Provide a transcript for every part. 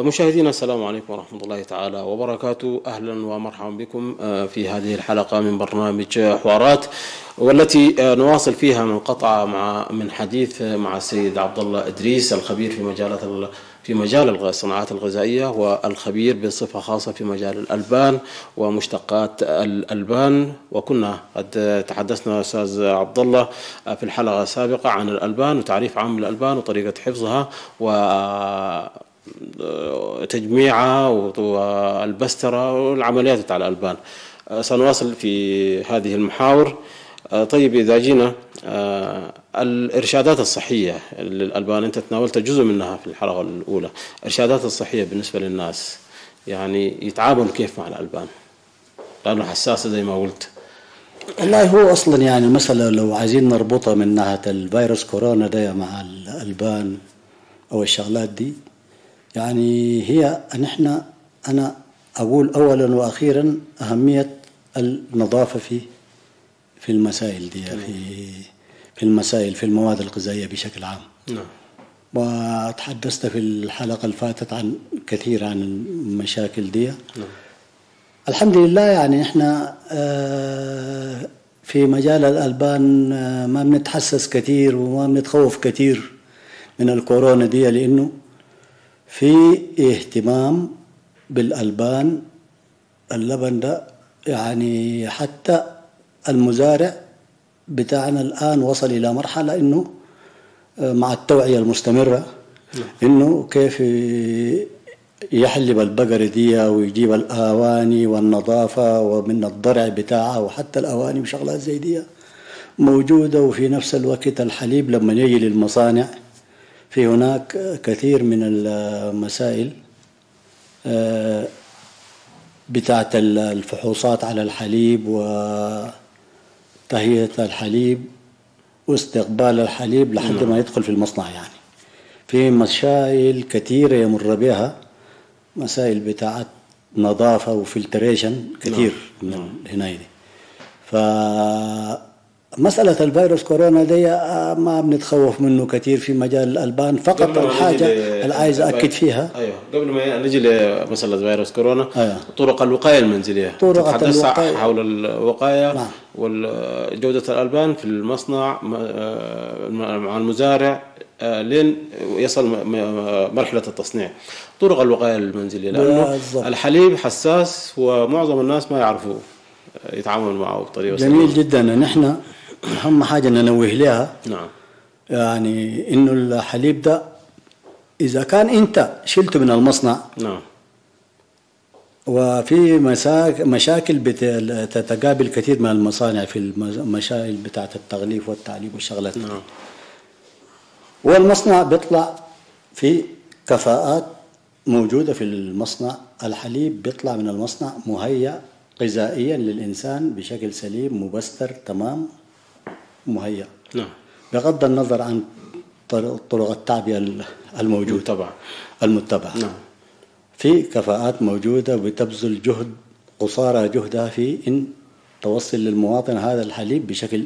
مشاهدينا، السلام عليكم ورحمة الله تعالى وبركاته. أهلا ومرحبا بكم في هذه الحلقة من برنامج حوارات، والتي نواصل فيها من قطع مع من حديث مع السيد عبد الله إدريس، الخبير في مجال الصناعات الغذائية، والخبير بصفة خاصة في مجال الألبان ومشتقات الألبان. وكنا قد تحدثنا أستاذ عبد الله في الحلقة السابقة عن الألبان وتعريف عام الألبان وطريقة حفظها وتجميعها والبسترة والعمليات بتاع الألبان. سنواصل في هذه المحاور. طيب، إذا جينا الإرشادات الصحية للألبان، أنت تناولت جزء منها في الحلقة الأولى. الإرشادات الصحية بالنسبة للناس، يعني يتعاملوا كيف مع الألبان؟ لأنه حساسة زي ما قلت. والله هو أصلا يعني المسألة لو عايزين نربطها من ناحية الفيروس كورونا ده مع الألبان أو الشغلات دي، يعني هي نحن أنا أقول أولا وأخيرا أهمية النظافة في المسائل دي، في المسائل في المواد الغذائية بشكل عام. نعم. وتحدثت في الحلقة الفاتت عن كثير عن المشاكل دي. نعم. الحمد لله، يعني احنا في مجال الألبان ما بنتحسس كثير وما بنتخوف كثير من الكورونا دي، لأنه في اهتمام بالألبان. اللبن ده يعني حتى المزارع بتاعنا الآن وصل إلى مرحلة إنه مع التوعية المستمرة إنه كيف يحلب البقرة دي ويجيب الأواني والنظافة ومن الضرع بتاعها، وحتى الأواني وشغلات زي دي موجودة. وفي نفس الوقت الحليب لما يجي للمصانع في هناك كثير من المسائل بتاعت الفحوصات على الحليب وتهيئة الحليب واستقبال الحليب لحد ما يدخل في المصنع. يعني في مسائل كثيرة يمر بها، مسائل بتاعت نظافة وفلتريشن كثير من هنا دي. فمسألة الفيروس كورونا دي ما بنتخوف منه كثير في مجال الألبان. فقط الحاجة اللي عايز أكد فيها، أيوه، قبل ما نجي لمسألة فيروس كورونا، أيوه، طرق الوقاية المنزلية، طرق تتحدث الوقاية حول الوقاية. نعم. وجودة الألبان في المصنع مع المزارع لين يصل مرحلة التصنيع. طرق الوقاية المنزلية، لأنه بالضبط. الحليب حساس ومعظم الناس ما يعرفوا يتعاملوا معه بطريقة جميل سليمة. جدا. نحن أهم حاجة ننوه لها، نعم، يعني إنه الحليب ده إذا كان أنت شلته من المصنع، نعم، وفي مشاكل تتقابل كثير من المصانع في المشاكل بتاعة التغليف والتعليب والشغلات دي. نعم. والمصنع بيطلع في كفاءات موجودة في المصنع، الحليب بيطلع من المصنع مهيأ غذائيا للإنسان بشكل سليم، مبستر تمام، مهيأ. نعم. بغض النظر عن طرق التعبئة الموجودة. المتبعة. المتبعة. نعم. في كفاءات موجودة بتبذل جهد قصارى جهدها في إن توصل للمواطن هذا الحليب بشكل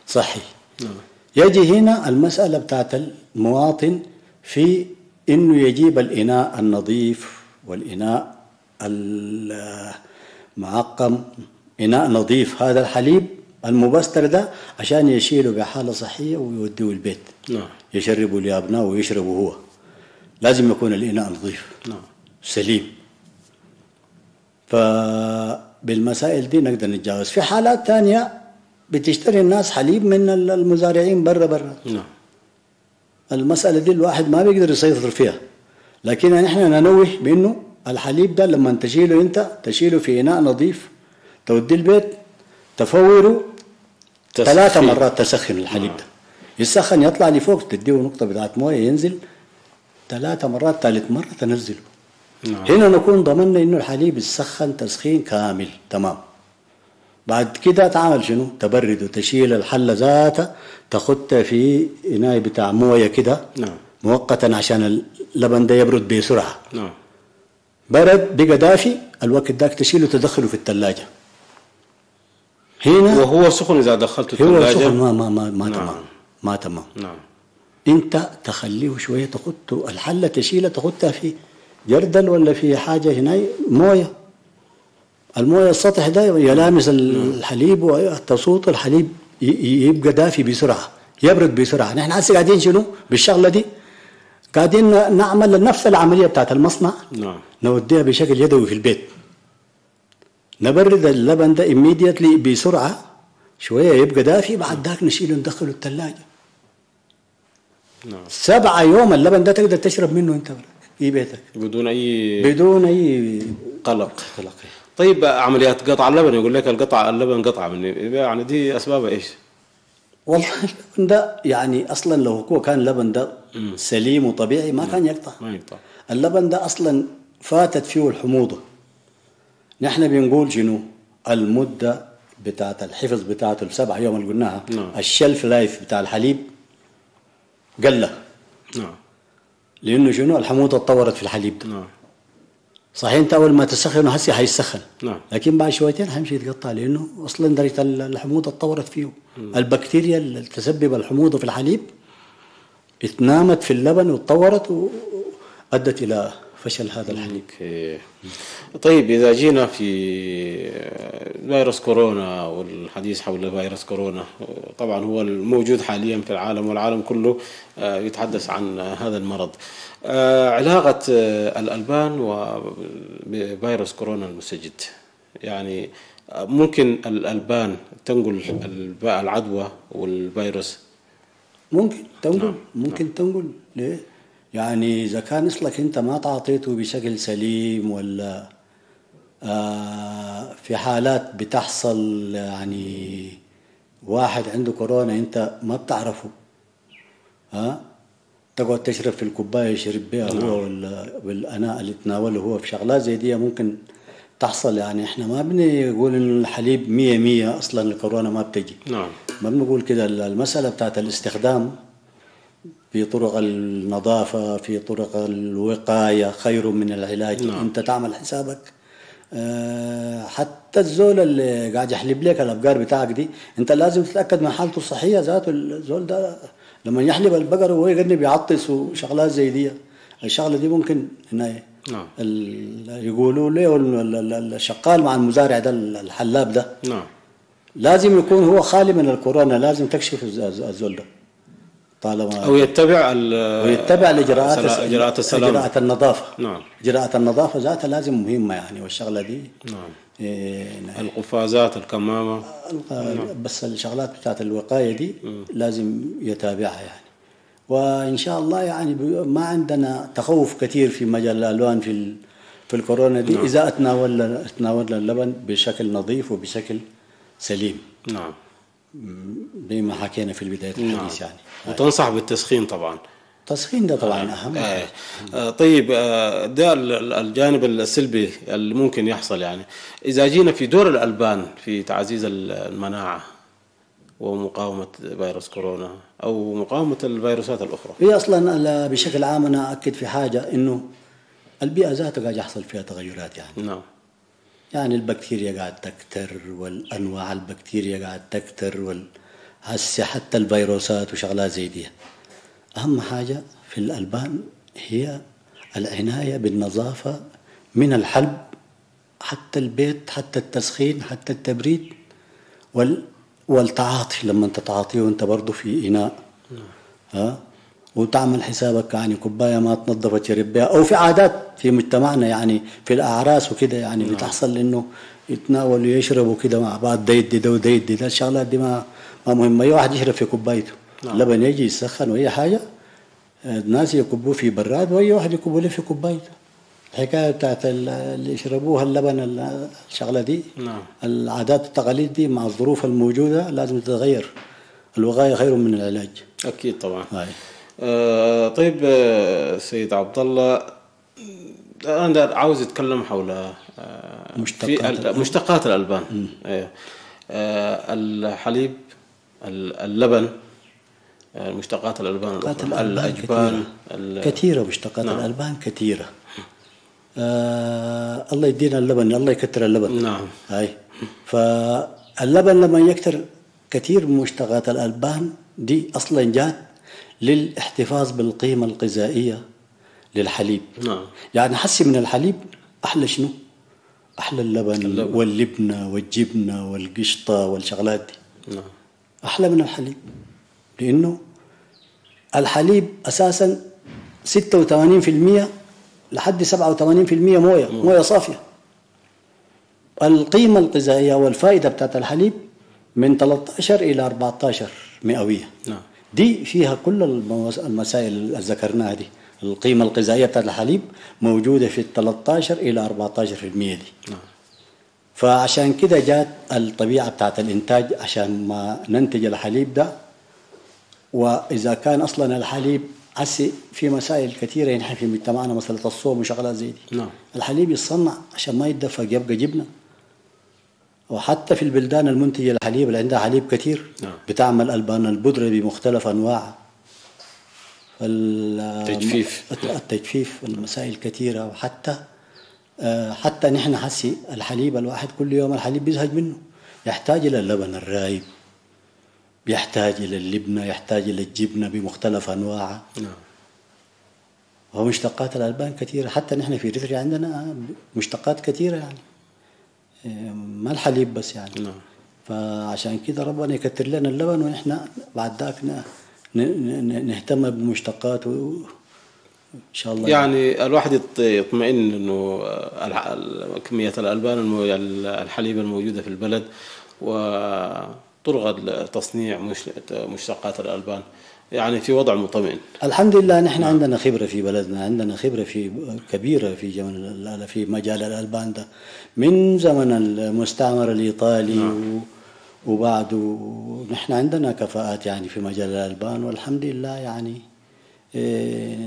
صحي. نعم. يجي هنا المسألة بتاعت المواطن في إنه يجيب الإناء النظيف والإناء المعقم، إناء نظيف هذا الحليب المبستر ده عشان يشيله بحالة صحية ويوديه البيت. نعم. يشربه لأبنائه ويشربه هو. لازم يكون الاناء نظيف. سليم. فبالمسائل دي نقدر نتجاوز. في حالات ثانية بتشتري الناس حليب من المزارعين برا برا. المسألة دي الواحد ما بيقدر يسيطر فيها، لكن نحن ننوه بأنه الحليب ده لما تشيله أنت تشيله في إناء نظيف، توديه البيت تفوره 3 مرات، تسخن الحليب ده يسخن يطلع لفوق، تديه نقطة بتاعت موية ينزل 3 مرات، ثالث مرة تنزله. هنا نكون ضمننا إنه الحليب يسخن تسخين كامل تمام. بعد كده تعمل شنو؟ تبرده، تشيل الحلة ذاتها تخدها في إناء بتاع موية كده. مؤقتا عشان اللبن ده يبرد بسرعة. برد بقى دافي، الوقت داك تشيله تدخله في الثلاجة. هنا وهو سخن إذا دخلته الثلاجة؟ هو سخن ما ما ما, ما تمام. ما تمام. أنت تخليه شوية، تخده الحلة تشيلها تخدها في جردل ولا في حاجة هنا موية، الموية السطح ده يلامس الحليب وتصوت الحليب يبقى دافي بسرعة، يبرد بسرعة. نحن هسه قاعدين شنو بالشغلة دي؟ قاعدين نعمل نفس العملية بتاعت المصنع. نوديها بشكل يدوي في البيت، نبرد اللبن ده immediately بسرعة شوية يبقى دافي، بعد ذاك نشيله ندخله الثلاجة. 7 يوم اللبن ده تقدر تشرب منه انت في بيتك بدون اي قلق. طيب عمليات قطع اللبن، يقول لك القطع اللبن قطع مني، يعني دي اسبابها ايش؟ والله اللبن ده يعني اصلا لو هو كان اللبن ده سليم وطبيعي ما كان يقطع. ما يقطع. اللبن ده اصلا فاتت فيه الحموضة. نحن بنقول شنو؟ المدة بتاعت الحفظ بتاعته ال7 يوم اللي قلناها. ال shelf life بتاع الحليب قل. لانه شنو؟ الحموضة اتطورت في الحليب ده. صحيح انت اول ما تسخنه هسه حيسخن. لكن بعد شويتين حيمشي يتقطع، لانه اصلا درجه الحموضة اتطورت فيه. البكتيريا اللي تسبب الحموضة في الحليب اتنامت في اللبن واتطورت وادت الى فشل هذا الحليب. طيب اذا جينا في فيروس كورونا والحديث حول فيروس كورونا، طبعا هو الموجود حاليا في العالم والعالم كله يتحدث عن هذا المرض. علاقة الألبان وفيروس كورونا المستجد، يعني ممكن الألبان تنقل العدوى والفيروس؟ ممكن تنقل. ممكن تنقل. ليه؟ يعني إذا كان أصلك أنت ما تعاطيته بشكل سليم، ولا في حالات بتحصل يعني واحد عنده كورونا أنت ما بتعرفه، تقعد تشرب في الكوباية يشرب بها هو، ولا بالأناء اللي تناوله هو، في شغلات زي دي ممكن تحصل. يعني احنا ما بنقول إن الحليب 100% أصلا الكورونا ما بتجي. ما بنقول كده. المسألة بتاعت الاستخدام في طرق النظافة، في طرق الوقاية خير من العلاج. أنت تعمل حسابك. حتى الزول اللي قاعد يحلب لك الأبقار بتاعك دي أنت لازم تتأكد من حالته الصحية ذاته. الزول ده لما يحلب البقر وهو يقرنب يعطس وشغلات زي دي، الشغلة دي ممكن هنا يقولوا له الشقال مع المزارع ده الحلاب ده. لازم يكون هو خالي من الكورونا، لازم تكشف الزول ده طالما او يتبع ويتبع الاجراءات، اجراءات السلامة، اجراءات النظافة. اجراءات النظافة ذاتها لازم مهمة يعني، والشغله دي. القفازات، الكمامة، بس الشغلات بتاعت الوقاية دي لازم يتابعها يعني. وان شاء الله يعني ما عندنا تخوف كثير في مجال الالوان في الكورونا دي. اذا اتناولنا اللبن بشكل نظيف وبشكل سليم. بما حكينا في بداية الحديث. يعني وتنصح بالتسخين طبعا. التسخين ده طبعا اهم. طيب ده الجانب السلبي اللي ممكن يحصل. يعني اذا جينا في دور الالبان في تعزيز المناعة ومقاومة فيروس كورونا او مقاومة الفيروسات الاخرى. هي اصلا بشكل عام انا اكد في حاجة، انه البيئة ذاتها قاعد يحصل فيها تغيرات يعني. يعني البكتيريا قاعد تكتر، والانواع البكتيريا قاعد تكتر، هسه حتى الفيروسات وشغلات زي دي. اهم حاجة في الالبان هي العناية بالنظافة من الحلب حتى البيت، حتى التسخين، حتى التبريد، والتعاطي لما انت تعاطيه وانت برضه في اناء. وتعمل حسابك يعني كوباية ما تنظفت تشرب بها، او في عادات في مجتمعنا يعني في الاعراس وكده يعني بتحصل انه يتناولوا يشربوا كده مع بعض، ده يدي ده وده يدي ده. الشغلات دي ما مهمه، اي واحد يشرب في كوبايته. لبن يجي يسخن واي حاجه، الناس يكبوه في براد واي واحد يكبوا له في كوبايته. الحكايه بتاعت اللي يشربوها اللبن الشغله دي، العادات والتقاليد دي مع الظروف الموجوده لازم تتغير. الوقايه خير من العلاج. اكيد طبعا. هاي. طيب، سيد عبد الله، انا عاوز اتكلم حول مشتقات في الألبان. مشتقات الالبان. أيوه. الحليب، اللبن، مشتقات الالبان مشتقات الأخرى، الألبان الاجبان، كثيرة. مشتقات الألبان كثيرة. الله يدينا اللبن، الله يكثر اللبن. هاي. فاللبن لما يكثر كثير من مشتقات الألبان دي أصلا جات للاحتفاظ بالقيمة الغذائية للحليب. يعني حسي من الحليب أحلى شنو؟ أحلى اللبن، اللبن. واللبنة والجبنة والقشطة والشغلات دي. أحلى من الحليب، لأنه الحليب أساسا 86% لحد 87% موية، موية صافية. القيمة الغذائية والفائدة بتاعت الحليب من 13 إلى 14 مئوية. دي فيها كل المسائل اللي ذكرناها دي. القيمة الغذائية بتاعت الحليب موجودة في 13 إلى 14% دي. فعشان كده جات الطبيعة بتاعت الإنتاج عشان ما ننتج الحليب ده. وإذا كان أصلا الحليب عسي في مسائل كثيرة نحن في مجتمعنا، مسألة الصوم وشغلات زي دي. الحليب يتصنع عشان ما يتدفق يبقى جبنة. وحتى في البلدان المنتجة للحليب اللي عندها حليب كثير بتعمل ألبان البودرة بمختلف أنواعها. تجفيف. التجفيف المسائل كثيرة. وحتى حتى نحن حسي الحليب الواحد كل يوم الحليب بيزهج منه، يحتاج إلى اللبن الرايب، يحتاج إلى اللبنة، يحتاج إلى الجبنة بمختلف أنواعها. ومشتقات الألبان كثيرة. حتى نحن في إريتريا عندنا مشتقات كثيرة يعني، ما الحليب بس يعني. فعشان كده ربنا يكتر لنا اللبن، ونحن بعد ذاك نهتم بمشتقات إن شاء الله. يعني الواحد يطمئن إنه كمية الألبان الحليب الموجودة في البلد وطرق تصنيع مشتقات الألبان يعني في وضع مطمئن. الحمد لله نحن عندنا خبرة في بلدنا، عندنا خبرة في كبيرة في جمال في مجال الألبان ده من زمن المستعمر الإيطالي وبعده نحن عندنا كفاءات يعني في مجال الألبان، والحمد لله يعني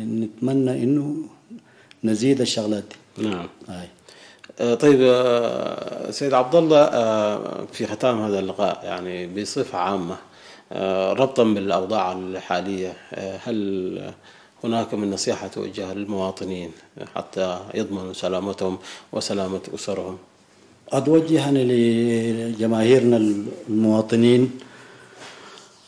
نتمنى إنه نزيد الشغلات دي. طيب سيد عبد الله، في ختام هذا اللقاء يعني بصفة عامة، ربطا بالأوضاع الحالية، هل هناك من نصيحة توجهها للمواطنين حتى يضمنوا سلامتهم وسلامة أسرهم؟ أتوجه أنا لجماهيرنا المواطنين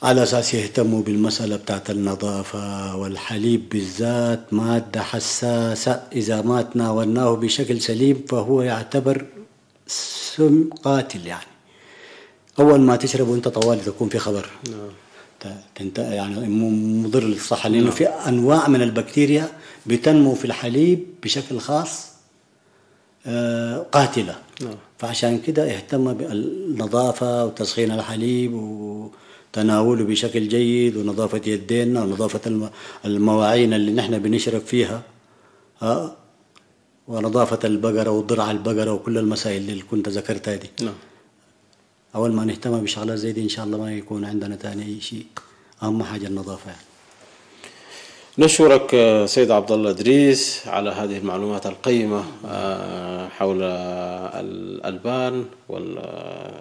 على أساس يهتموا بالمسألة بتاعت النظافة، والحليب بالذات مادة حساسة، إذا ما تناولناه بشكل سليم فهو يعتبر سم قاتل. يعني أول ما تشربه أنت طوال تكون في خبر. يعني مضر للصحة، لأنه في أنواع من البكتيريا بتنمو في الحليب بشكل خاص، قاتلة. فعشان كده اهتم بالنظافة وتسخين الحليب وتناوله بشكل جيد، ونظافة يدينا ونظافة المواعين اللي نحن بنشرب فيها، ونظافة البقرة وضرع البقرة وكل المسائل اللي كنت ذكرتها دي. أول ما نهتم بشغلات زي دي إن شاء الله ما يكون عندنا تاني أي شيء. أهم حاجة النظافة يعني. نشكرك سيد عبد الله إدريس على هذه المعلومات القيمة حول الألبان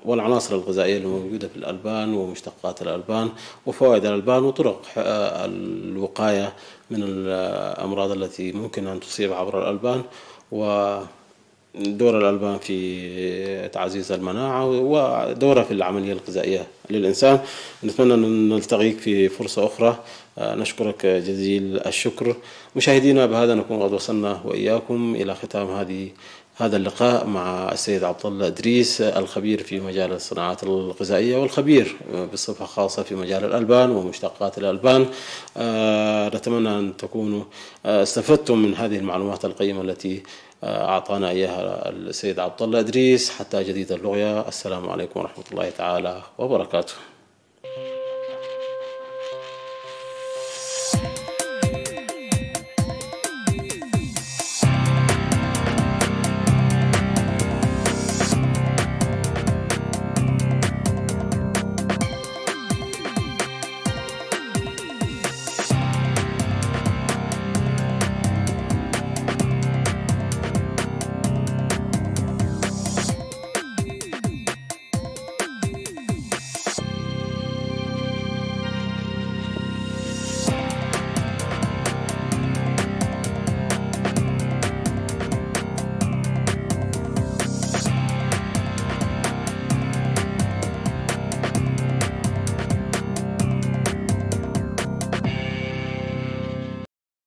والعناصر الغذائية الموجودة في الألبان ومشتقات الألبان وفوائد الألبان وطرق الوقاية من الأمراض التي ممكن أن تصيب عبر الألبان، ودور الألبان في تعزيز المناعة ودورها في العملية الغذائية للإنسان. نتمنى أن نلتقيك في فرصة أخرى. نشكرك جزيل الشكر. مشاهدينا، بهذا نكون قد وصلنا وإياكم إلى ختام هذه هذا اللقاء مع السيد عبد الله ادريس، الخبير في مجال الصناعات الغذائيه والخبير بصفه خاصه في مجال الالبان ومشتقات الالبان. نتمنى ان تكونوا استفدتم من هذه المعلومات القيمه التي اعطانا اياها السيد عبد الله ادريس. حتى جديد اللقيا، السلام عليكم ورحمه الله تعالى وبركاته.